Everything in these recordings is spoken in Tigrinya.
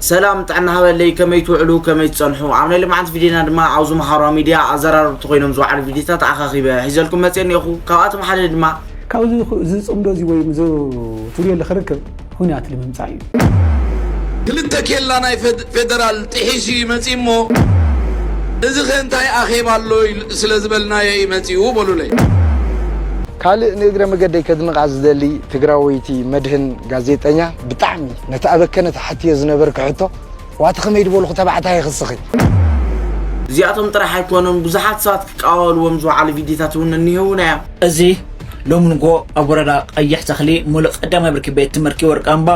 ሰላም ጥዕና ሃበለይ፣ ከመይ ትውዕሉ፣ ከመይ ትጸንሑ? ኣብ ናይ ልምዓት ቪድዮና ድማ ኣብዚ ማሕበራዊ ሚድያ ኣዘራረብቲ ኮይኖም ዝወዓሉ ቪድዮታት ኣኻኺበ ሒዘልኩም መጽየ እኒኦኹ። ካብኣቶም ሓደ ድማ ካብዚ እዚ ጽምዶ እዚ ወይ እዚ ትብልዮ ኣለኺ ርክብ ኩናት ንምምጻእ እዩ። ክልተ ኬላ ናይ ፌደራል ጥሒሱ እዩ መፂእ እሞ፣ እዚ ኸ እንታይ ኣኼባ ኣሎ ስለ ዝበልናዮ እዩ መፂኡ በሉለይ። ካልእ ንእግረ መገደይ ከድንቓ ዝደሊ ትግራወይቲ መድህን ጋዜጠኛ፣ ብጣዕሚ ነቲ ኣበከነ ተሓትዮ ዝነበርኪ ሕቶ ዋቲ ከመይ ድበልኹ ተባዕታይ ክስኺ። እዚኣቶም ጥራሕ ኣይኮኑን፣ ብዙሓት ሰባት ክቃወልዎም ዝወዓሉ ቪድዮታት እውን እኒህውና እዮም። እዚ ሎሚ ንጎ ኣብ ወረዳ ቀይሕ ተኽሊ ሙሉእ ቀዳማይ ብርኪ ቤት ትምህርቲ ወርቃምባ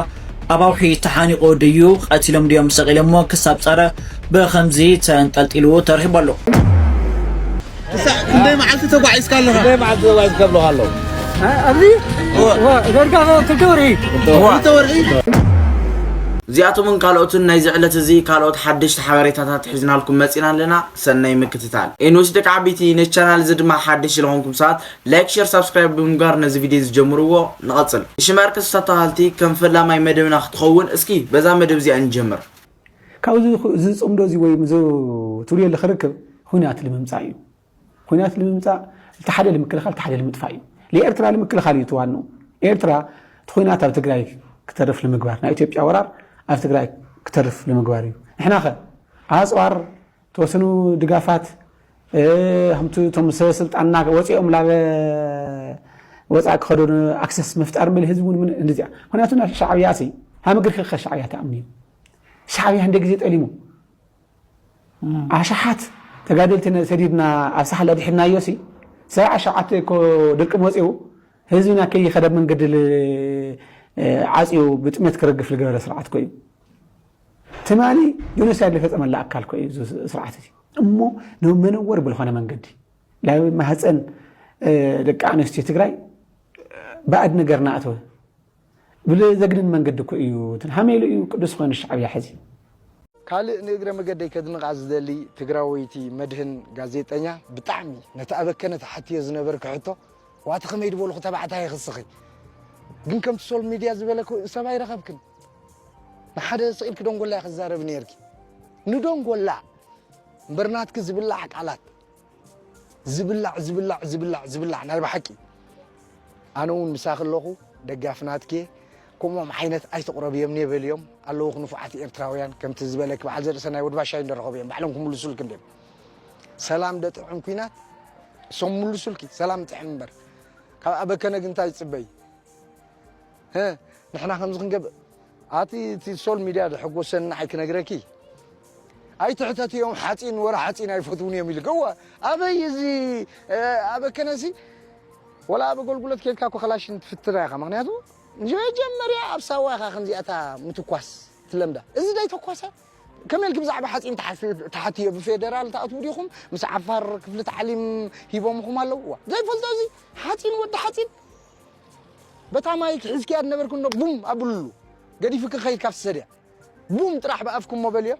ኣብ ኣውሒ ተሓኒቑ ድዩ ቀቲሎም ድዮም ሰቒሎሞ ክሳብ ጸረ ብኸምዚ ተንጠልጢሉ ተረኺቡ ኣሎ። ክሳዕ ክንደይ መዓልቲ ተጓዒዝካ ኣለኻ? ክንደይ መዓልቲ ተጓዒዝካ ኣለኻ ኣሎ? ኣብዚ ደርጋ ክልተ ወርሒ ክልተ ወርሒ እዚኣቶምን ካልኦትን ናይዚ ዕለት እዚ ካልኦት ሓደሽቲ ሓበሬታታት ሒዝናልኩም መፂና ኣለና። ሰናይ ምክትታል። ኤንወሲ ደቂ ዓበይቲ፣ ነዚ ቻናል እዚ ድማ ሓደሽቲ ዝኾንኩም ሰባት ላይክ፣ ሸር፣ ሳብስክራይብ ብምግባር ነዚ ቪድዮ ዝጀምርዎ። ንቐፅል። እሺ ማርከስ ተኸታተልቲ፣ ከም ፈላማይ መደብና ክትኸውን እስኪ በዛ መደብ እዚኣ ንጀምር። ካብዚ እዚ ጽምዶ እዚ ወይ እዚ ትብልዮ ኣለኺ ርክብ ኩናት ንምምጻእ እዩ። ኩናት ንምምጻእ እቲ ሓደ ንምክልኻል እቲ ሓደ ንምጥፋእ እዩ። ንኤርትራ ንምክልኻል እዩ እቲ ዋንኡ። ኤርትራ እቲ ኩናት ኣብ ትግራይ ክተርፍ ንምግባር፣ ናይ ኢትዮጵያ ወራር ኣብ ትግራይ ክተርፍ ንምግባር እዩ። ንሕና ኸ ኣጽዋር፣ ተወሰኑ ድጋፋት፣ ከምቲ እቶም ሰበ ስልጣንና ወፂኦም ላበ ወፃኢ ክኸዱ ኣክሰስ ምፍጣር ምል ህዝቢ እውን ምን እንደዚያ። ምክንያቱ ና ሻዕብያ ሲ ሃመግር ከ ሻዕብያ ተኣምኒ እዩ። ሻዕብያ እንደ ግዜ ጠሊሙ ኣሽሓት ተጋደልቲ ሰዲድና ኣብ ሳሕል ኣድሒድናዮ ሲ ሰብዓ ሸውዓተ እኮ ድርቂ መፂኡ ህዝብና ከይኸደ መንገዲ ዓፅዩ ብጥሜት ክረግፍ ዝገበረ ስርዓት ኮ እዩ። ትማሊ ጆኖሳይድ ዝፈፀመላ ኣካል ኮ እዩ እዚ ስርዓት እዚ። እሞ ንመነወር ብልኾነ መንገዲ ላብ ማህፀን ደቂ ኣንስትዮ ትግራይ ባእድ ነገር ናእተወ ብዘግንን መንገዲ ኮ እዩ። ሃሜሉ እዩ ቅዱስ ኮይኑ ሻዕብያ ሕዚ ካልእ ንእግረ መገደይ ከድንቓ ዝደሊ ትግራወይቲ መድህን ጋዜጠኛ ብጣዕሚ ነቲ ኣበከነ ተሓትዮ ዝነበርኪ ሕቶ ዋቲ ከመይ ድበልኹ ተባዕታይ ክስኺ ግን ከምቲ ሶል ሚድያ ዝበለኩ ሰብ ኣይረኸብክን ንሓደ ስኢልኪ ደንጎላ ክዛረብ ነርኪ ንደንጎላ እምበር ናትኪ ዝብላዕ ቃላት ዝብላዕ ዝብላዕ ዝብላዕ ዝብላዕ ናይ ብሓቂ ኣነ እውን ምሳኺ ኣለኹ ደጋፊ ናትኪ ከምኦም ዓይነት ኣይትቕረብዮም ኔበልዮም ኣለዉ ክንፉዓት ኤርትራውያን ከምቲ ዝበለኪ በዓል ዘርእሰናይ ወድባሻይ እንደረኸቡ እዮም ባዕሎም ክምልሱልክ እንድዮም ሰላም ደጥዕም ኩናት እሶም ምልሱልኪ ሰላም ጥዕም እምበር ካብ ኣበከነ ግንታይ ዝፅበይ ንሕና ከምዚ ክንገብእ ኣቲ እቲ ሶል ሚድያ ዝሕጎሰኒ ንዓይ ክነግረኪ ኣይትሕተትዮም ሓፂን ወረ ሓፂን ኣይፈትውን እዮም ኢሉ ገዋ ኣበይ እዚ ኣበከነሲ ወላ ኣብ ኣገልግሎት ኬድካ እኮ ከላሽን ትፍትራ ኢኻ ምክንያቱ መጀመርያ ኣብ ሳዋ ኢኻ ከምዚኣታ ምትኳስ ትለምዳ እዚ ዘይተኳሰ ከመይ ኢልኪ ብዛዕባ ሓፂን ተሓትዮ ብፌደራል ትኣትዉ ዲኹም ምስ ዓፋር ክፍሊ ታዕሊም ሂቦምኹም ኣለዉ ዘይፈልጦ እዚ ሓፂን ወዲ ሓፂን በታ ማይክ ሒዝክያ ዝነበርክ እንዶ ቡም ኣብሉሉ ገዲፍክ ከይድ ካብ ሰድያ ቡም ጥራሕ ብኣፍክሞ በልዮ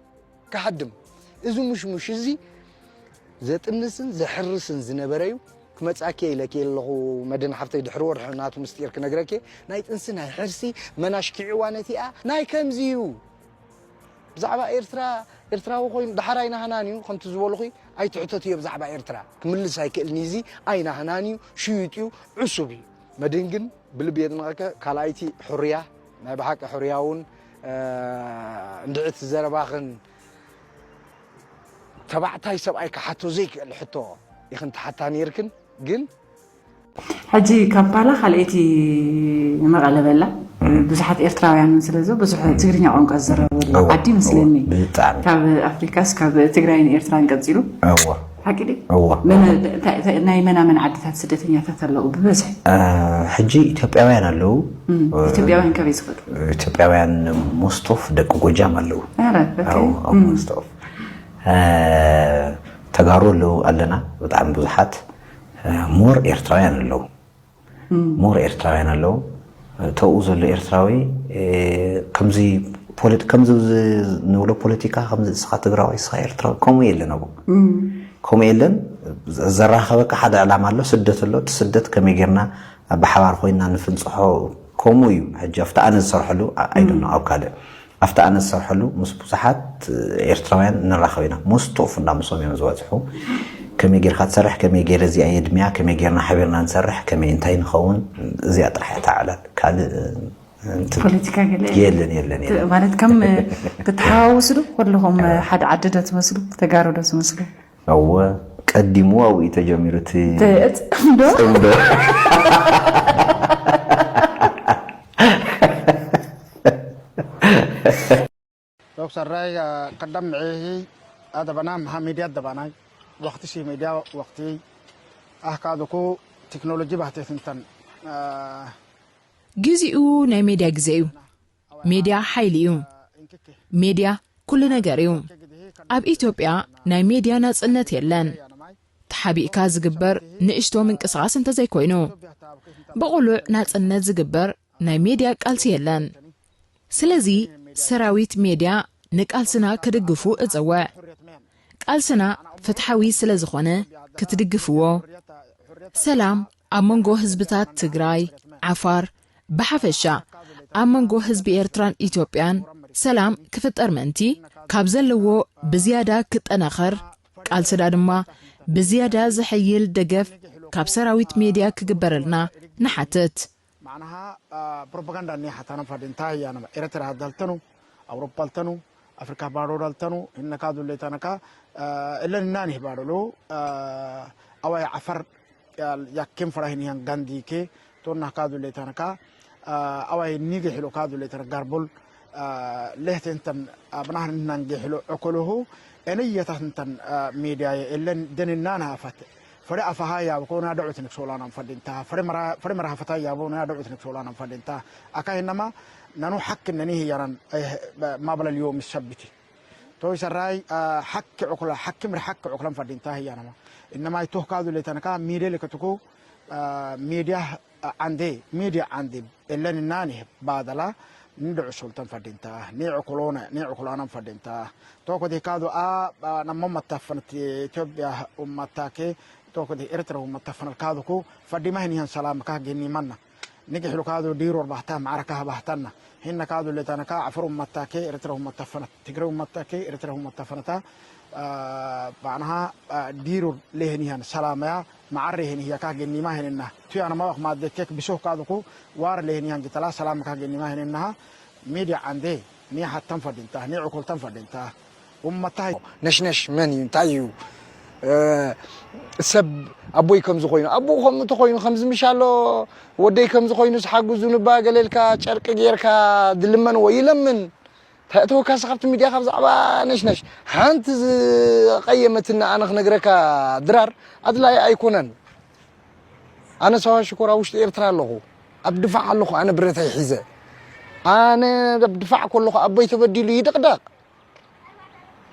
ክሃድም እዚ ሙሽሙሽ እዚ ዘጥንስን ዘሕርስን ዝነበረ እዩ ክመጻኪ ኢለኪ ኣለኹ መድን ሓፍተይ ድሕሪ ወርሒ ናቱ ምስጢር ክነግረኪ ናይ ጥንሲ ናይ ሕርሲ መናሽኪዕዋ ነቲኣ ናይ ከምዚ እዩ ብዛዕባ ኤርትራ ኤርትራዊ ኮይኑ ደሓር ኣይናህናን እዩ ከምቲ ዝበልኹ ኣይትሕተትዮ ብዛዕባ ኤርትራ ክምልስ ኣይክእልኒ እዚ ኣይናህናን እዩ ሽዩጥ እዩ ዕሱብ እዩ መድን ግን ብልቢ የድንቐከ ካልኣይቲ ሕሩያ ናይ ብሓቂ ሕሩያ እውን እንድዒ እቲ ዘረባኽን ተባዕታይ ሰብኣይ ክሓቶ ዘይክእል ሕቶ ኢኽን ትሓታ ነይርክን ግን ሕጂ ካምፓላ ካልኣይቲ መቐለ በላ ብዙሓት ኤርትራውያን ስለዚ ብዙሕ ትግርኛ ቋንቋ ዝዘረበሉ ዓዲ ምስለኒ ካብ ኣፍሪካስ ካብ ትግራይን ኤርትራን ቀፂሉ ሓቂ ናይ መናመን ዓድታት ስደተኛታት ኣለዉ ብበዝሒ ሕጂ ኢትዮጵያውያን ኣለዉ ኢትዮጵያውያን ከበይ ዝኸዱ ኢትዮጵያውያን ሞስቶፍ ደቂ ጎጃም ኣለዉ ሞስቶፍ ተጋሩ ኣለዉ ኣለና ብጣዕሚ ብዙሓት ሞር ኤርትራውያን ኣለዉ ሞር ኤርትራውያን ኣለዉ ተኡ ዘሎ ኤርትራዊ ከምዚ ከምዚ ንብሎ ፖለቲካ ከምዚ እስኻ ትግራዋይ እስኻ ኤርትራዊ ከምኡ የለን ኣብኡ ከምኡ የለን ዘራኸበካ ሓደ ዕላማ ኣሎ ስደት ኣሎ እቲ ስደት ከመይ ጌርና ብሓባር ኮይና ንፍንፅሖ ከምኡ እዩ ሕጂ ኣብቲ ኣነ ዝሰርሐሉ ኣይደኖ ኣብ ካልእ ኣብቲ ኣነ ዝሰርሐሉ ምስ ብዙሓት ኤርትራውያን ንራኸብ ኢና። Most of እንዳ ምስኦም እዮም ዝበፅሑ። ከመይ ጌርካ ትሰርሕ፣ ከመይ ገይረ እዚኣ የድምያ፣ ከመይ ጌርና ሓቢርና ንሰርሕ፣ ከመይ እንታይ ንኸውን፣ እዚኣ ጥራሕ እያ እታ ዕላል። ካልእ እንትን ፖለቲካ ገለ የለን፣ የለን፣ የለን። ማለት ከም ትተሓዋወሱ ዶ? ኩልኹም ሓደ ዓዲ ዶ ትመስሉ? ተጋሩ ዶ ትመስሉ? እወ፣ ቀዲሙ ኣብኡ እዩ ተጀሚሩ እቲ ተ-፣ ጽምዶ? ጽምዶ። ዶክተር ራይ፣ ቀደም ዒሂ ኣደበና መሃ ሚድያ ኣደባናይ፣ ወቅቲ ሲ ሚድያ ወቅቲ ኣህካዱኩ ቴክኖሎጂ ባህቴት እንተን፣ አ፣ ግዚኡ ናይ ሜድያ ግዜ እዩ። ሜድያ ሓይሊ እዩ። ሜድያ ኩሉ ነገር እዩ። ኣብ ኢትዮጵያ ናይ ሜድያ ናጽነት የለን። ተሓቢእካ ዝግበር ንእሽቶ ምንቅስቓስ እንተዘይኮይኑ፣ ብቕሉዕ ናጽነት ዝግበር ናይ ሜድያ ቃልሲ የለን። ስለዚ ሰራዊት ሜድያ ንቃልስና ክድግፉ እጽውዕ። ቃልስና ፍትሓዊ ስለ ዝኾነ ክትድግፍዎ። ሰላም ኣብ መንጎ ህዝብታት ትግራይ፣ ዓፋር፣ ብሓፈሻ ኣብ መንጎ ህዝቢ ኤርትራን ኢትዮጵያን ሰላም ክፍጠር ምእንቲ ካብ ዘለዎ ብዝያዳ ክጠናኸር፣ ቃልስና ድማ ብዝያዳ ዘሐይል ደገፍ ካብ ሰራዊት ሜድያ ክግበረልና ንሓትት። Macnaha, ah, propaganda ni hatana fadinta ya nama Eritrea daltanu, Europa daltanu, Afrika baro daltanu, inna kadu le tanaka, ah, illa nani barolo, ah, awai afar ya, yakin farahin yan gandi ke, to na kadu le tanaka, ah, awai nigi hilo kadu le tanaka garbul, ah, lehten tan, ah, banahan nan ge hilo okolohu, ene yatan tan, ah, media ya, illa denin nana afat. Fare afaha ya ko na da'u tinik solana fadinta. Fare mara, fare mara hafata ya bo na da'u tinik solana fadinta. Aka hinama nanu hakkin nani hiyaran, eh, ba-, mabla al-yawm as-sabt. To isarai, ah, hakki ukla, hakki mir hakki uklan fadinta hiyanama. Innama ituh kadu le tanaka mide le katuku, ah, media, ah, ande, media ande. Ellen nani badala, ni da'u sultan fadinta, ni ukulona, ni ukulana fadinta. To ko de kadu a, a, na mama tafana ti Ethiopia ummatake, to ko de Eritrea ummatafana kadu ku, fadima hini han salama ka geni manna. Nigi hilu kadu diror bahta, ma'araka bahtana. Hinna kadu le tanaka, afar ummatake, Eritrea ummatafana, Tigre ummatake, Eritrea ummatafana ta, ah, ba'naha, ah, diror le hini han salama ya, ma'arre hini ya ka geni ma hinna. Tu yana ma wak ma de kek biso kadu ku, war le hini han gitala, salama ka geni ma hinna. Media ande, ni hatan fadinta, ni ukul tan fadinta. Ummatai. ነሽነሽ መን እዩ? እንታይ እዩ? እ፣ ሰብ ኣቦይ ከምዚ ኮይኑ፣ ኣቦኡ ከምኡ እንተኾይኑ፣ ከምዚ ምሽ ኣሎ፣ ወደይ ከምዚ ኮይኑ፣ ዝሓግዙ ንባ ገለ ኢልካ፣ ጨርቂ ጌርካ፣ ድልመንዎ ይለምን። እንታይ እተወካሲ ካብቲ ሚድያ፣ ካብ ዛዕባ ነሽነሽ? ሓንቲ ዝቐየመትና ኣነ ክነግረካ፣ ድራር፣ ኣድላይ ኣይኮነን። ኣነ ሳዋ ሽኮር ኣብ ውሽጢ ኤርትራ ኣለኹ። ኣብ ድፋዕ ኣለኹ፣ ኣነ ብረተይ ሒዘ። ኣነ ኣብ ድፋዕ ከለኹ ኣቦይ ተበዲሉ ይድቕደቕ።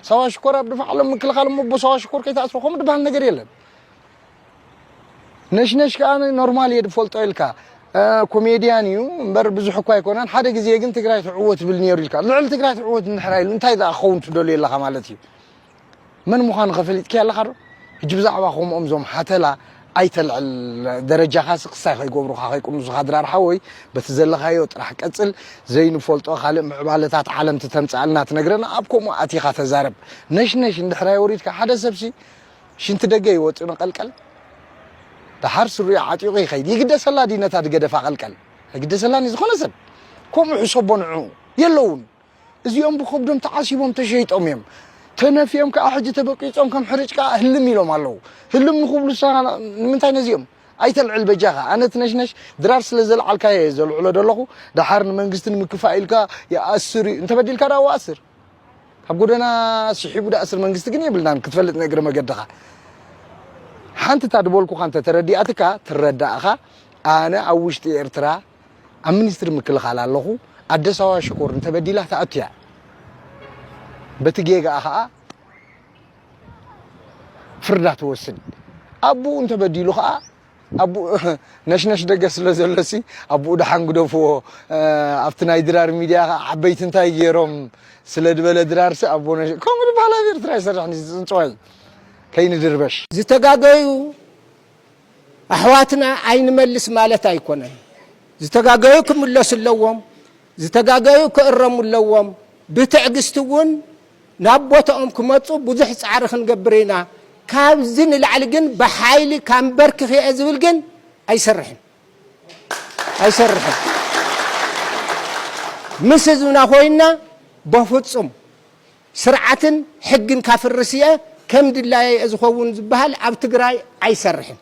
ሳዋ ሽኮር ኣብ ድፋዕ ኣሎ፣ ምክልኻል እሞ፣ ኣቦ ሳዋ ሽኮር ከይትኣስሮ፣ ከምኡ ድበሃል ነገር የለን። ነሽነሽ ከኣ ኖርማል እየ ድፈልጦ ኢልካ፣ እ፣ ኮሜድያን እዩ እምበር ብዙሕ እኳ ኣይኮነን። ሓደ ግዜ ግን ትግራይ ትዕወት ትብል ነይሩ ኢልካ። ልዕሊ ትግራይ ትዕወት እንድሕር ኢሉ እንታይ ደኣ ክኸውን ትደልዮ ኣለኻ ማለት እዩ? መን ምዃኑ ከፈሊጥኪ ኣለኻ ዶ? ሕጂ ብዛዕባ ከምኦም ዞም ሓተላ ኣይተልዕል፣ ደረጃኻ ሲ ክሳይ ከይገብሩኻ ከይቅምሱኻ ድራር ሓወይ፣ በቲ ዘለኻዮ ጥራሕ ቀጽል። ዘይንፈልጦ ካልእ ምዕባለታት ዓለም ትተምጽኣልና ትነግረና፣ ኣብ ከምኡ ኣቲኻ ተዛረብ። ነሽነሽ እንድሕር ኣይወሪድካ ሓደ ሰብሲ ሽንቲ ደገ ይወጽእ መቐልቀል። ደሓር ስሪኡ ዓጢቑ ይኸይድ። ይግደሰላ ድዩ ነታ ዝገደፋ ቀልቀል? ኣይግደሰላን እዩ ዝኾነ ሰብ። ከምኡ ሕሰቦ ንዕኡ። የለውን። እዚኦም ብኸብዶም ተዓሲቦም ተሸይጦም እዮም። ተነፊኦም ከዓ ሕጂ ተበቂጾም ከም ሕርጭ ከዓ ህልም ኢሎም ኣለዉ። ህልም ንኽብሉ ንስኻ ንምንታይ ነዚኦም ኣይተልዕል በጃኻ? ኣነ እቲ ነሽነሽ ድራር ስለ ዘልዓልካዮ እየ ዘልዕሎ ዘለኹ። ደሓር ንመንግስቲ ንምክፋእ ኢልካ ይኣስር እዩ። እንተበዲልካ ደኣ ኣስር። ካብ ጎደና ስሒቡ ደኣ እስር መንግስቲ ግን የብልናን ክትፈልጥ ንእግሪ መገድኻ። ሓንቲ እታ ድበልኩኻ እንተ ተረዲኣትካ ትረዳእኻ። ኣነ ኣብ ውሽጢ ኤርትራ ኣብ ሚኒስትሪ ምክልኻል ኣለኹ። ኣደ ሳዋ ሽኮር እንተበዲላ ትኣቱ እያ። በቲ ጌጋኣ ኸኣ ፍርዳ ትወስድ። ኣቦኡ እንተበዲሉ ኸኣ ኣቦኡ ነሽነሽ ደገ ስለ ዘሎሲ ኣቦኡ ደሓን ግደፍዎ። እ፣ ኣብቲ ናይ ድራር ሚድያ ኸኣ ዓበይቲ እንታይ ገይሮም ስለ ዝበለ ድራርሲ ኣቦ ነሽ-፣ ከምኡ ዝበሃል ኣብ ኤርትራ ይሰርሕ ንዚ ጽንጽዋይ ከይንድርበሽ። ዝተጋገዩ ኣሕዋትና ኣይንመልስ ማለት ኣይኮነን። ዝተጋገዩ ክምለሱ ኣለዎም። ዝተጋገዩ ክእረሙ ኣለዎም። ብትዕግስቲ እውን ናብ ቦታኦም ክመፁ ብዙሕ ፃዕሪ ክንገብር ኢና። ካብዚ ንላዕሊ ግን ብሓይሊ ካንበርክኽ እየ ዝብል ግን ኣይሰርሕን፣ ኣይሰርሕን። ምስ ህዝብና ኮይንና በፍፁም ስርዓትን ሕግን ካፍርስ እየ፣ ከም ድላየ እየ ዝኸውን ዝበሃል ኣብ ትግራይ ኣይሰርሕን።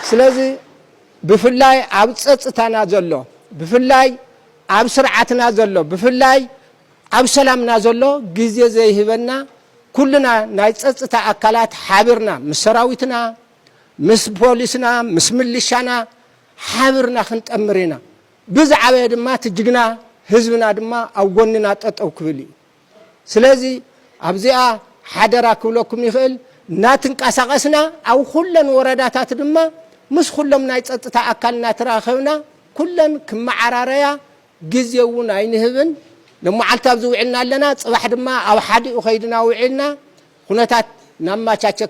ስለዚ ብፍላይ ኣብ ፀፅታና ዘሎ፣ ብፍላይ ኣብ ስርዓትና ዘሎ፣ ብፍላይ ኣብ ሰላምና ዘሎ ግዜ ዘይህበና፣ ኩልና ናይ ፀፅታ ኣካላት ሓቢርና ምስ ሰራዊትና፣ ምስ ፖሊስና፣ ምስ ምልሻና ሓቢርና ክንጠምር ኢና። ብዝዓበየ ድማ እቲ ጅግና ህዝብና ድማ ኣብ ጎንና ጠጠው ክብል እዩ። ስለዚ ኣብዚኣ ሓደራ ክብለኩም ይኽእል፣ እናትንቀሳቐስና ኣብ ኩለን ወረዳታት ድማ ምስ ኩሎም ናይ ፀጥታ ኣካል እናተራኸብና ኩለን ክመዓራረያ ግዜ እውን ኣይንህብን። ለመዓልቲ ኣብዚ ውዒልና ኣለና፣ ፅባሕ ድማ ኣብ ሓዲኡ ከይድና ውዒልና ኩነታት እናማቻቸ-፣